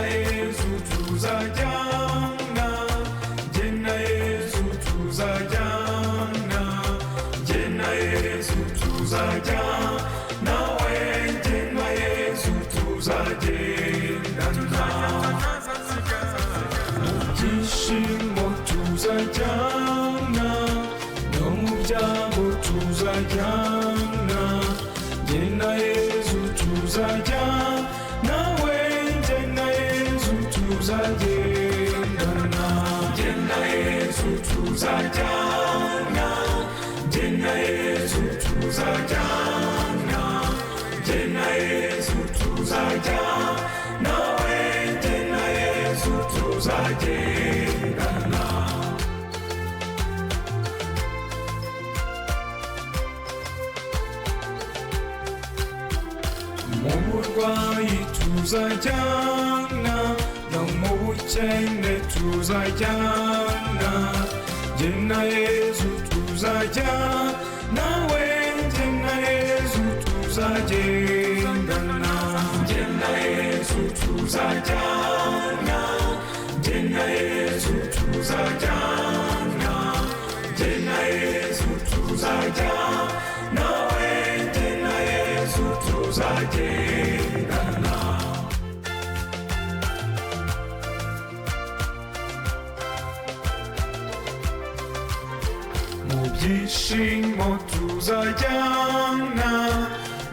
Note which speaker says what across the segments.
Speaker 1: na Yesu tuzajyana, jye na Yesu tuzajyana, jye na Yesu tuzajyana, we jye na Yesu tuzagendana. Mu byishimo tuzajyana, no mu byago tuzajyana, jye na Yesu tuzajyana, we jye na Yesu tuzagendana. Jye na Yesu tuzajyana, jye na Yesu tuzajyana, jye na Yesu tuzajyana, we jye na Yesu tuzagendana. Mu burwayi tuzajyana, no mu bukene tuzajyana, jye na Yesu tuzajyana, we jye na Yesu tuzagendana. Jye na Yesu tuzajyana, jye na Yesu tuzajyana, jye na Yesu tuzajyana, we jye na Yesu tuzagendana. Mu byishimo tuzajyana,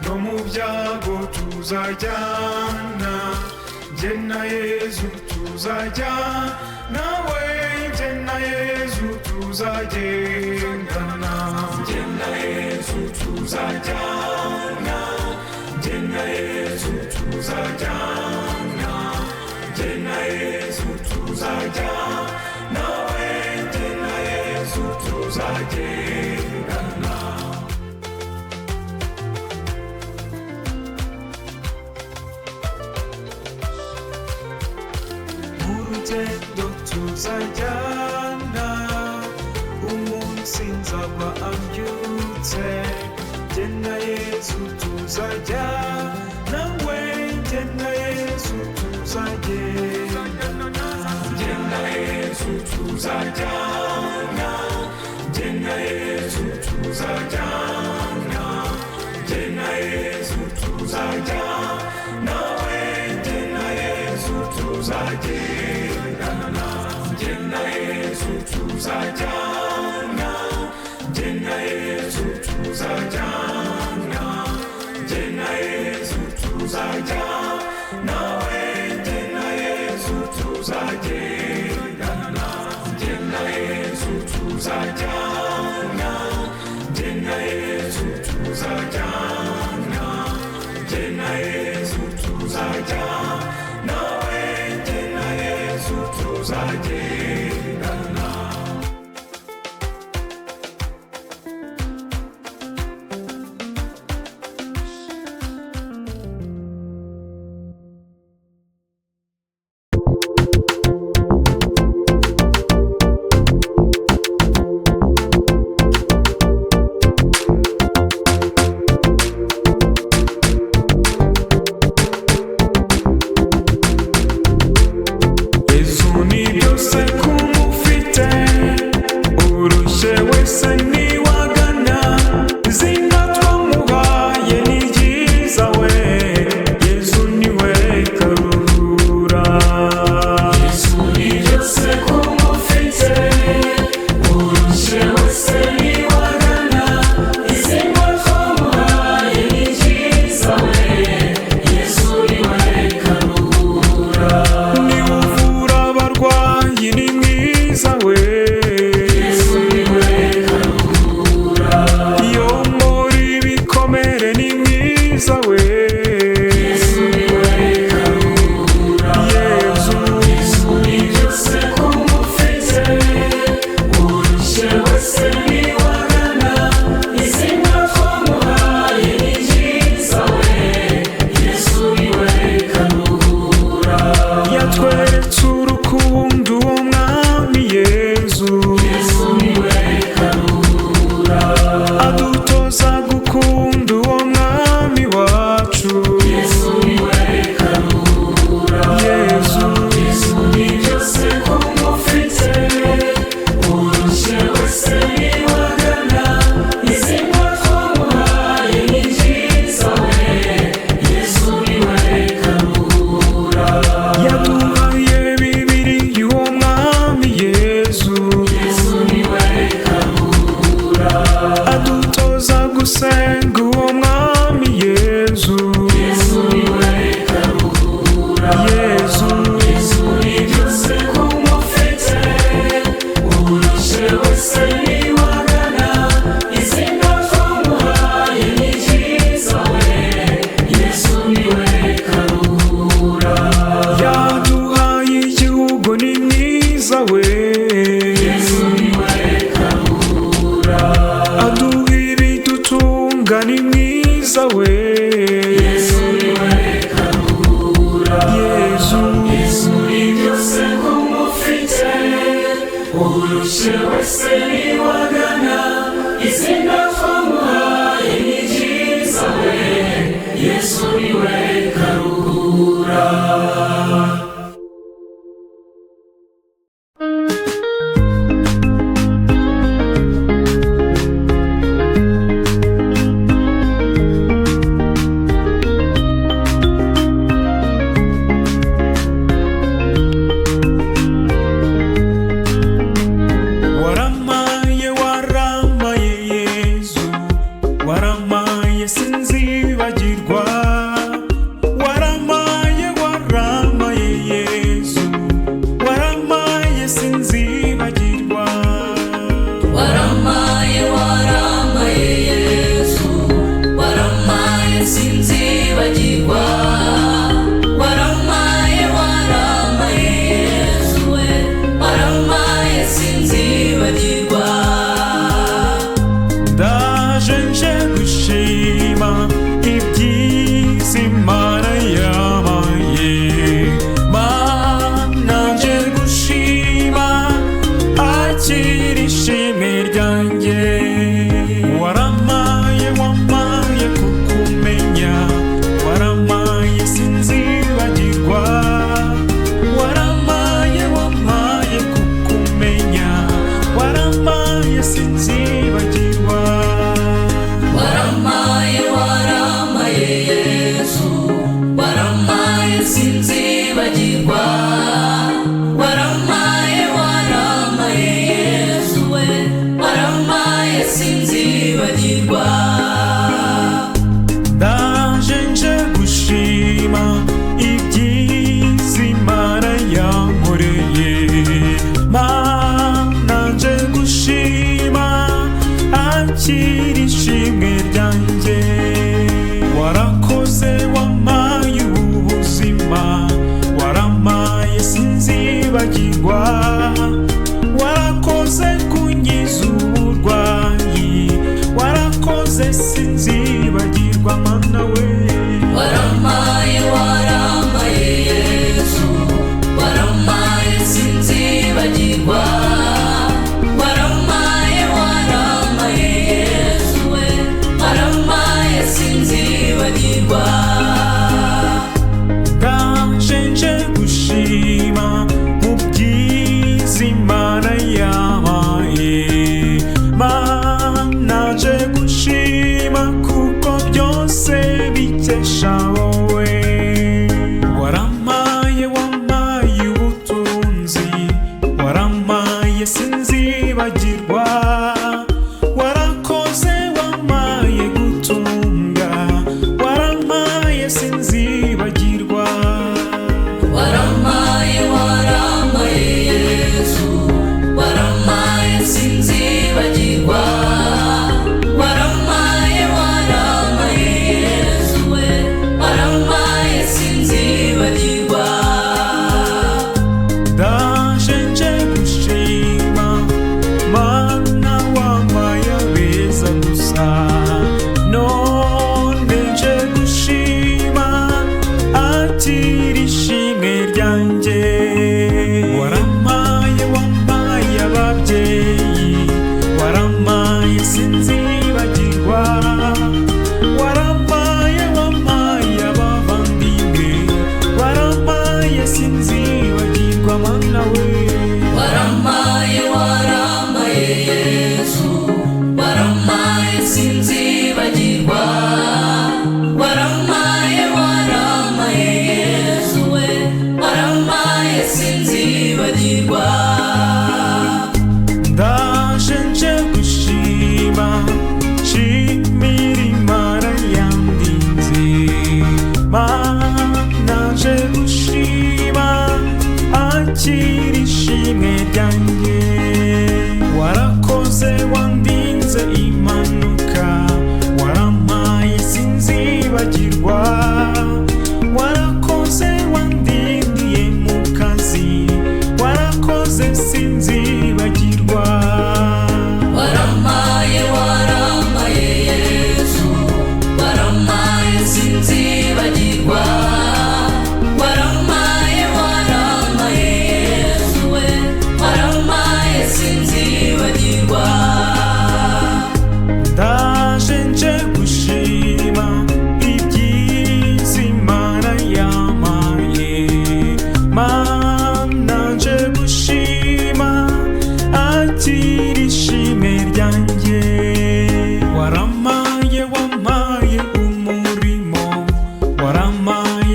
Speaker 1: no mu byago tuzajyana, jye na Yesu tuzajyana, we jye na Yesu tuzagendana. Jye na Yesu tuzajyana, jye na Yesu tuzajyana, jye na Yesu tuzajyana, we jye na Yesu tuzagendana. Mu rugendo tuzajyana, umunsi nzaba ambyutse, jye na Yesu tuzajyana, we jye na Yesu tuzagendana. Jye na Yesu tuzajyana, jye na Yesu tuzajyana, jye na Yesu tuzajyana, we jye na Yesu tuzagendana. Jye na Yesu tuzajyana, jye na Yesu tuzajyana, jye na Yesu tuzajyana, we jye na Yesu tuzagendana. Jye na Yesu tuzajyana, jye na Yesu tuzajyana, jye na Yesu tuzajyana, we jye na Yesu tuzagendana. Urushe wese niwagana izina twamuhaye ni ryiza we, Yesu niwe Karuhura.
Speaker 2: Waramaye, waramaye Yezu, waramaye sinzibagirwa. Waramaye, waramaye Yezu, waramaye sinzibagirwa.
Speaker 3: Waramaye, waramaye Yesu, waramaye sinzibagirwa. Waramaye, waramaye Yesu we, waramaye sinzibagirwa.
Speaker 2: Ndaje nje gushima ibyiza Imana yabaye, Mana nje gushima, akira ishimwe ryanjye. Waramaye, wamaye kukumenya, waramaye sinzibagirwa. Waramaye, wamaye kukumenya, waramaye sinzibagirwa.
Speaker 3: Waramaye, waramaye Yesu, waramaye sinzibagirwa. Waramaye, waramaye Yesu we, waramaye sinzibagirwa.
Speaker 2: Ndaje nje gushima ibyiza Imana yankoreye, Mana nje gushima, akira ishimwe ryanjye. Warakoze wampaye ubuzima, waramaye sinzibagirwa. Warakoze kunkiza uburwayi, warakoze sinzibagirwa Mana we.
Speaker 3: Waramaye, waramaye Yesu, waramaye sinzibagirwa. Waramaye, waramaye Yesu we, waramaye sinzibagirwa.
Speaker 2: Ndaje nje gushima mu byiza Imana yabaye, Mana nje gushima kuko byose bikesha wowe. Waramaye, wamaye ubutunzi, waramaye sinzibagirwa. Warakoze wamaye gutunga, waramaye sinzibagirwa.
Speaker 3: Waramaye, waramaye Yesu, waramaye sinzibagirwa. Waramaye, waramaye Yesu we, waramaye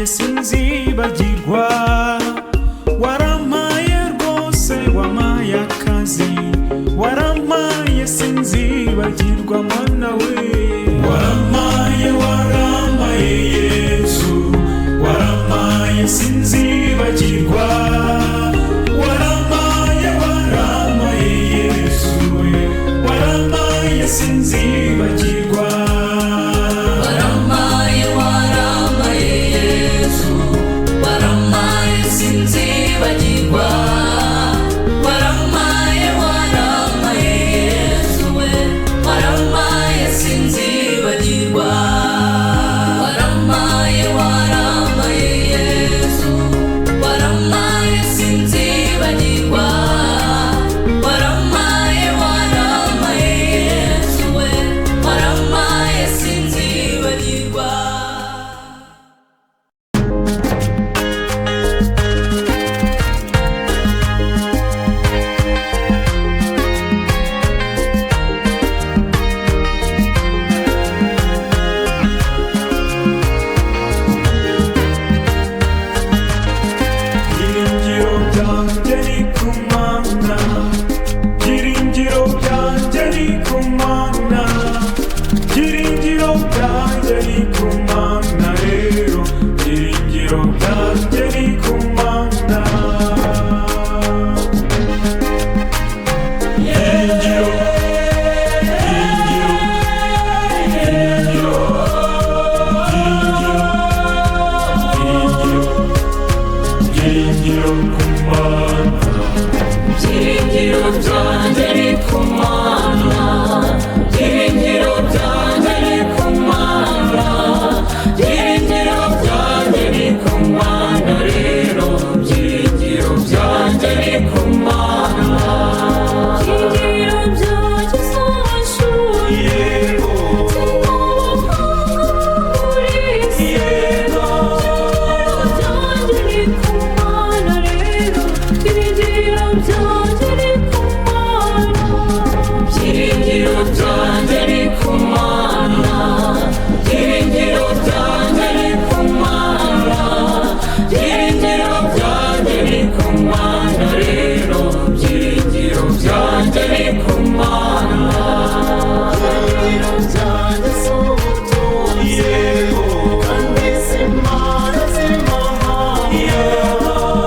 Speaker 2: Waramaye sinzibagirwa, waramaye rwose, wamaye akazi, waramaye sinzibagirwa mwana we. Waramaye, waramaye Yesu, waramaye sinzibagirwa, waramaye, waramaye Yesu we, waramaye sinzibagirwa.
Speaker 3: Waramaye, waramaye Yesu, waramaye sinzibagirwa, waramaye, waramaye Yesu we, waramaye sinzibagirwa, waramaye, waramaye Yesu, waramaye sinzibagirwa, waramaye, waramaye Yesu we, waramaye sinzibagirwa.
Speaker 2: Byiringiro byanjye ni ku Mana, byiringiro byanjye ni ku Mana, byiringiro byanjye ni ku Mana rero, byiringiro byanjye ni ku Mana. Byiringiro, byiringiro, byiringiro, byiringiro, byiringiro, byiringiro ku Mana.
Speaker 1: Byiringiro byanjye ni ku Mana, byiringiro byanjye ni ku Mana, byiringiro byanjye ni ku Mana rero, byiringiro byanjye ni ku Mana.
Speaker 3: Byiringiro byanjye si amashuri,
Speaker 2: Yego,
Speaker 3: si n'ubuhanga muri iyi si.
Speaker 2: yego.
Speaker 3: Byiringiro byanjye ni ku Mana rero, byiringiro byanjye ni ku Mana.
Speaker 1: Byiringiro byanjye ni ku Mana, byiringiro byanjye ni ku Mana, byiringiro byanjye ni ku Mana rero, byiringiro byanjye ni ku Mana.
Speaker 4: Byiringiro byanjye si ubutunzi,
Speaker 2: Yego,
Speaker 4: kandi si impano z'amahanga.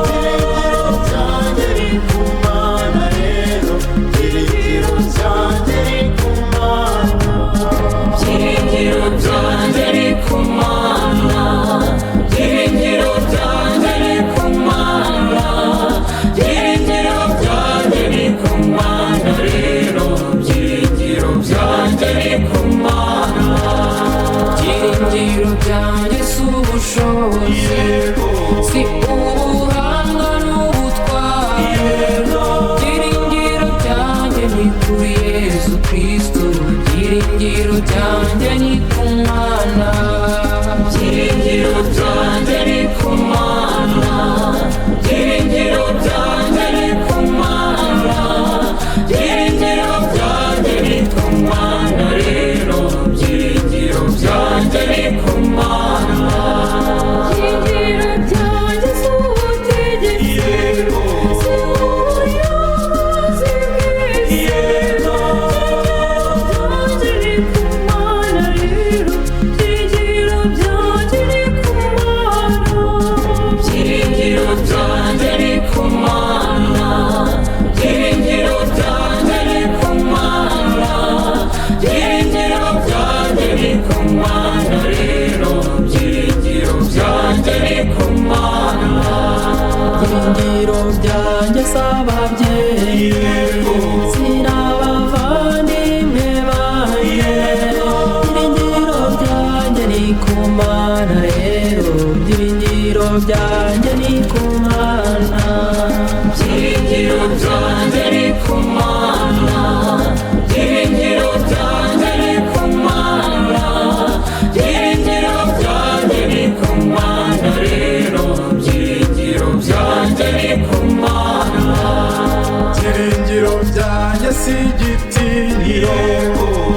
Speaker 4: Byiringiro byanjye ni ku Mana rero, byiringiro byanjye ni ku Mana.
Speaker 1: Byiringiro byanjye ni ku Mana, byiringiro byanjye ni ku Mana, byiringiro byanjye ni ku Mana rero, byiringiro byanjye ni ku Mana.
Speaker 3: Byiringiro byanjye si ubushobozi, si ubuhanga n'ubutwari. Byiringiro byanjye ni kuri Yesu Kristo, byiringiro byanjye ni ku Mana.
Speaker 1: Byiringiro byanjye ni ku Mana, byiringiro byanjye ni ku Mana, byiringiro byanjye ni ku Mana rero, byiringiro byanjye ni ku Mana.
Speaker 3: Byiringiro byanjye si ubutegetsi, si ubuyobozi bw'isi. Byiringiro byanjye ni ku Mana rero, byiringiro byanjye ni ku Mana.
Speaker 1: Byiringiro byanjye ni ku Mana, byiringiro byanjye ni ku Mana, byiringiro byanjye ni ku Mana rero, byiringiro byanjye ni ku Mana.
Speaker 5: Byiringiro byanjye si ababyeyi, si n'abavandimwe banjye. Byiringiro byanjye ni ku Mana rero, byiringiro byanjye ni ku Mana.
Speaker 1: Byiringiro byanjye ni ku Mana, byiringiro byanjye ni ku Mana, byiringiro byanjye ni ku Mana rero, byiringiro byanjye ni ku Mana.
Speaker 4: Byiringiro byanjye si igitinyiro,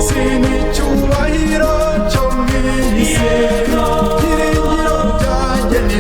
Speaker 4: si n'icyubahiro cyo mu isi. Byiringiro byanjye ni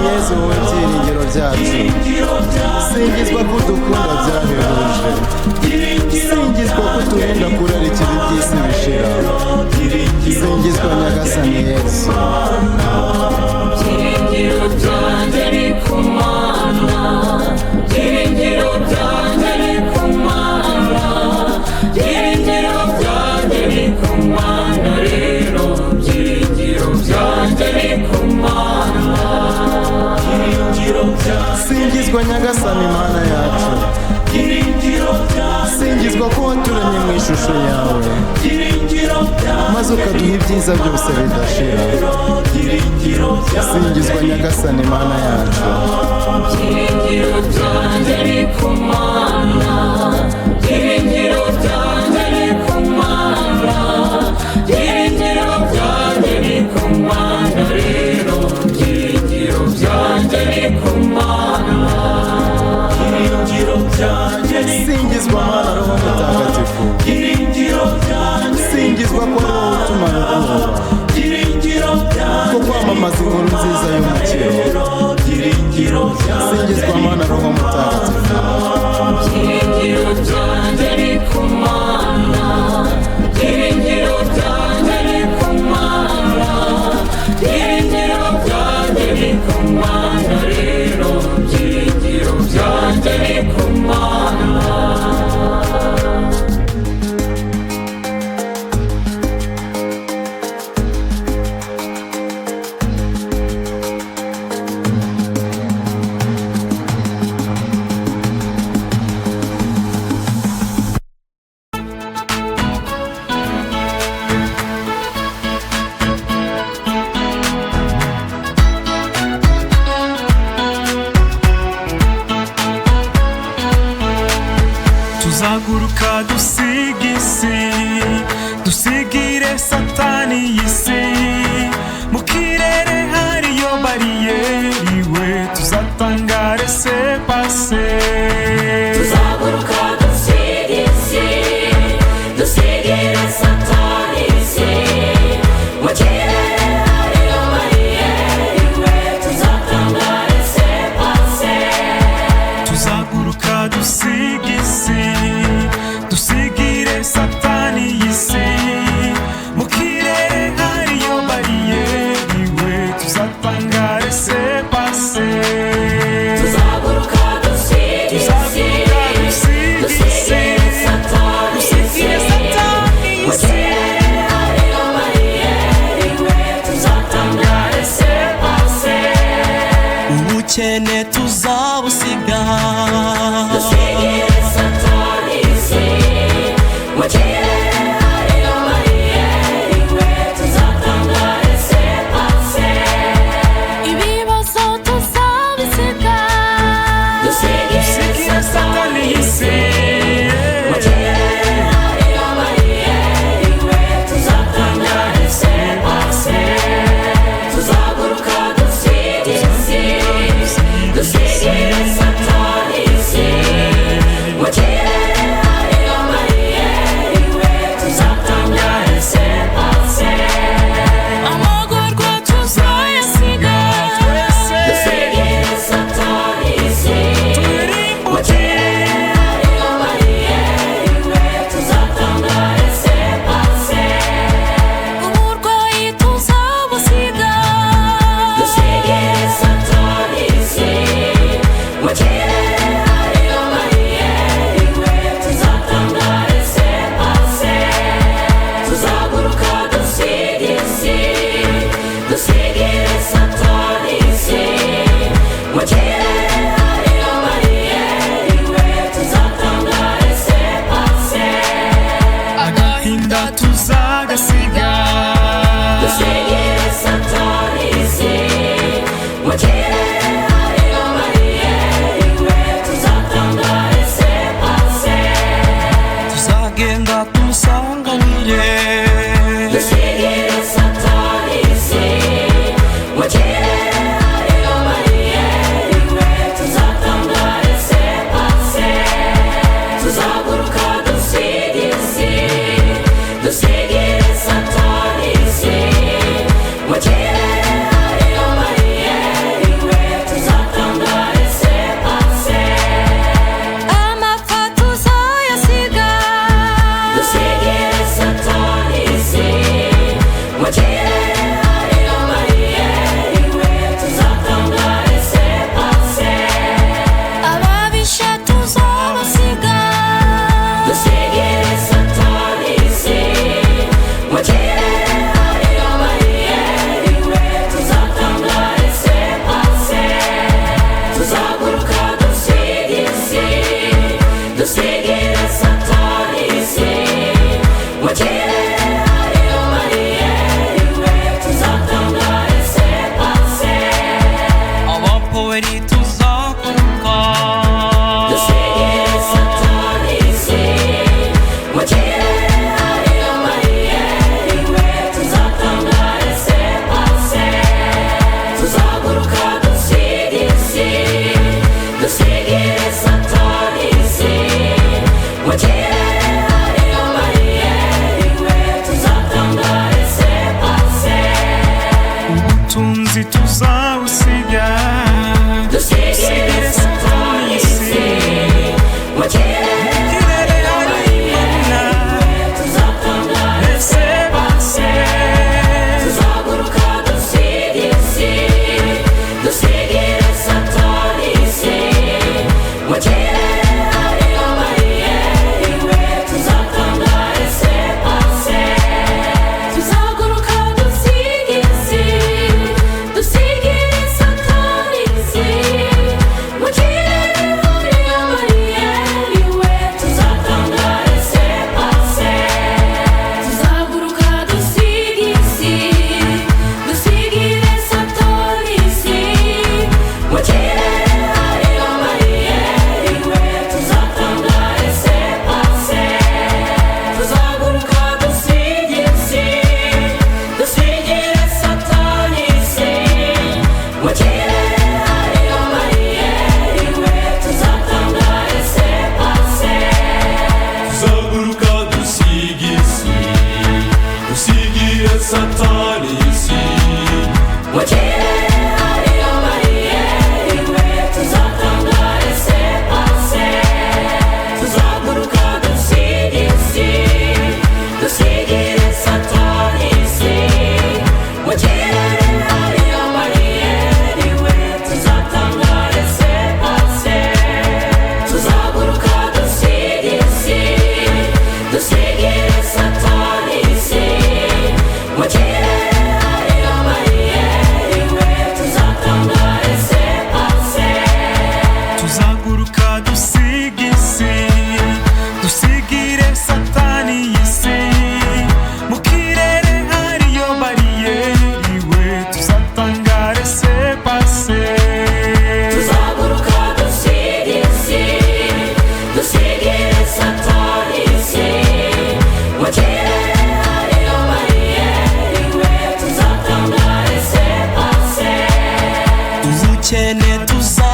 Speaker 4: Yezu, wowe byiringiro byacu. Singizwa ko udukunda byahebuje. Singizwa ko uturinda kurarikira iby'isi bishira. Singizwa Nyagasani Yezu.
Speaker 1: Byiringiro byanjye ni ku Mana, byiringiro byanjye ni ku Mana, byiringiro byanjye ni ku Mana rero, byiringiro byanjye ni ku Mana.
Speaker 4: Singizwa Nyagasani Mana yacu. Singizwa ko waturemye mu ishusho yawe, maze ukaduha ibyiza byose bidashira. Singizwa Nyagasani Mana yacu.
Speaker 1: Byiringiro byanjye ni ku Mana, byiringiro byanjye ni ku Mana, byiringiro byanjye ni ku Mana rero, byiringiro byanjye ni ku Mana.
Speaker 4: Singizwa Mana Roho Mutagatifu. Singizwa ko ari wowe utumara ubwoba ko kwamamaza inkuru nziza y'umukiro. Singizwa Mana Roho Mutagatifu.
Speaker 1: Byiringiro byanjye ni ku Mana, byiringiro byanjye ni ku Mana, byiringiro byanjye ni ku Mana rero, byiringiro byanjye ni ku Mana.
Speaker 2: Tuzaguruka dusiga isi, dusigire Satani y'isi. Mu kirere hariyo bariyeri we, tuzatanga laissez-passer.
Speaker 1: Tuzaguruka dusiga isi, dusigire Satani isi. Mu kirere hariyo bariyeri we, tuzatanga laissez-passer.
Speaker 2: Tuzaguruka dusiga isi, dusigire Satani y'isi. Mu kirere hariyo bariyeri we, tuzatanga laissez-passer.
Speaker 1: Tuzaguruka dusiga isi, dusigire Satani isi. Mu kirere hariyo bariyeri we, tuzatanga laissez-passer.
Speaker 5: Ubukene tuzabusiga,
Speaker 1: Dusigire Satani isi. Mu kirere hariyo bariyeri we, tuzatanga laissez-passer.
Speaker 3: Ibibazo tuzabisiga,
Speaker 1: Dusigire Satani isi. Mu kirere hariyo bariyeri we, tuzatanga laissez-passer. Tuzaguruka dusiga isi, dusigire Satani isi. Mu kirere hariyo bariyeri we, tuzatanga laissez-passer.
Speaker 3: Amagorwa tuzayasiga,
Speaker 1: Dusigire Satani isi. Mu kirere hariyo bariyeri we, tuzatanga laissez-passer.
Speaker 3: Uburwayi tuzabusiga,
Speaker 1: Dusigire Satani isi. Mu kirere hariyo bariyeri we, tuzatanga laissez-passer. Tuzaguruka dusiga isi, dusigire Satani isi. Mu kirere hariyo bariyeri we, tuzatanga laissez-passer.
Speaker 2: Agahinda tuzagasiga,
Speaker 1: Dusigire Satani isi. Mu kirere hariyo bariyeri we, tuzatanga laissez-passer.
Speaker 5: Tuzagenda tumusanganire,
Speaker 1: Dusigire Satani isi. Mu kirere hariyo bariyeri we,
Speaker 5: Wowe ntituzaguruka.
Speaker 1: Dusigire Satani isi, mu kirere hariyo bariyeri we, tuzatanga laissez-passer. Tuzaguruka dusige isi, dusigire Satani isi, mu kirere hariyo bariyeri we, tuzatanga laissez-passer.
Speaker 2: Ubutunzi tuzawusiga.
Speaker 1: Dusigire Satani isi, mu kirere
Speaker 2: Kirere hari Imana.
Speaker 1: tuzatanga
Speaker 2: Laissez-passer.
Speaker 1: Tuzaguruka dusige isi, dusigire Satani isi, mu kirere hariyo bariyeri we, tuzatanga laissez-passer. Tuzaguruka dusige isi, dusigire Satani isi, mu kirere hariyo bariyeri we, tuzatanga laissez-passer. Tuzaguruka dusige isi, dusigire Satani isi, mu kirere hariyo bariyeri we, tuzatanga laissez-passer. Tuzaguruka dusige isi, dusigire Satani isi, mu kirere hariyo bariyeri we, tuzatanga laissez-passer.
Speaker 6: Tuzaguruka dusige isi, dusigire Satani isi,
Speaker 1: Mu kirere hariyo bariyeri we, tuzatanga laissez-passer. Tuzaguruka dusige isi, dusigire Satani isi, mu kirere hariyo bariyeri we, tuzatanga laissez-passer. Tuzaguruka dusige isi, dusigire Satani isi, mu kirere hariyo bariyeri we, tuzatanga laissez-passer.
Speaker 2: Tuzaguruka dusige isi, dusigire Satani isi, mu kirere hariyo bariyeri we, tuzatanga laissez-passer.
Speaker 1: Tuzaguruka dusige isi, dusigire Satani isi, mu kirere hariyo bariyeri we, tuzatanga laissez-passer.
Speaker 5: Ubukene tuzawusiga.